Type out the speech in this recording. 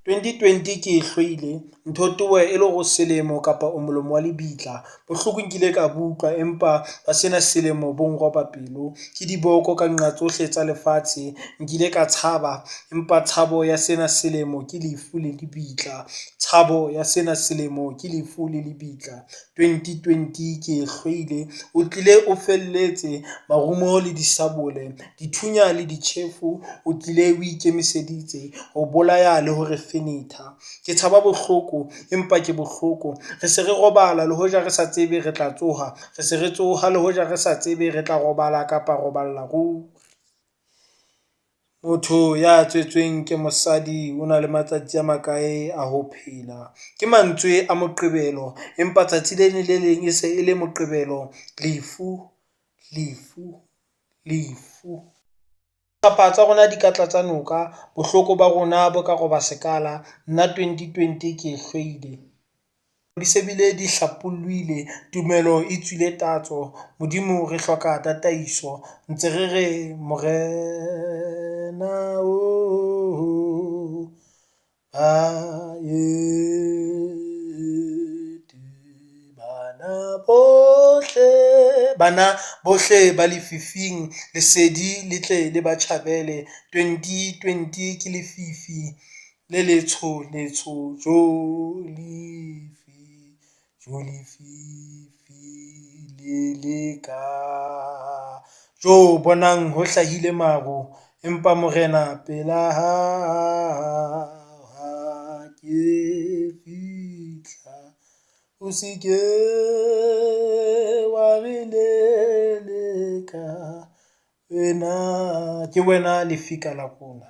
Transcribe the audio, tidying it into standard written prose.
2020 ke e hloile ntho towe e le hore o selemo kapa o molomo wa lebitla. Bohloko nkile ka bo utlwa, empa ba sena selemo bo nroba pelo ke diboko ka nqa tsohle tsa lefatshe. Nkile ka tshaba, empa tshabo ya sena selemo ke lefu le lebitla. Tshabo ya sena selemo ke lefu le lebitla. 2020 ke e hloile o tlile o felletse marumo le disabole, dithunya le ditjhefo, o tlile o ikemiseditse ho bolaya le hore fenetha. Ke tshaba bohloko, empa ke bohloko re se re robala le hoja re sa tsebe re tla tsoha, re se re tsoha le hoja re sa tsebe re tla robala kapa roballa ruri. Motho ya tswetsweng ke mosadi o na le matsatsi a makae a ho phela? Ke mantswe a Moqebelo, empa tsatsi le leng le leng e se e le Moqebelo lefu, lefu, lefu. Kapa tsa rona di ka tlatsa noka, bohloko ba rona bo ka roba sekala, nna 2020 ke e hloile. Di se bile di hlapollohile, tumelo e tswile tatso, Modimo re hloka tataiso ntse re re Morena oh, baeti bana bohle, bana bohle ba lefifing lesedi le tle le ba tjhabele. 2020 ke lefifi le letsho letsho jo lefi, jo lefifi le le ka, jo bonang ho hlahile maru, empa Morena pela hao ha ke fihla, o se ke wa re leleka wena, ke wena lefika la rona.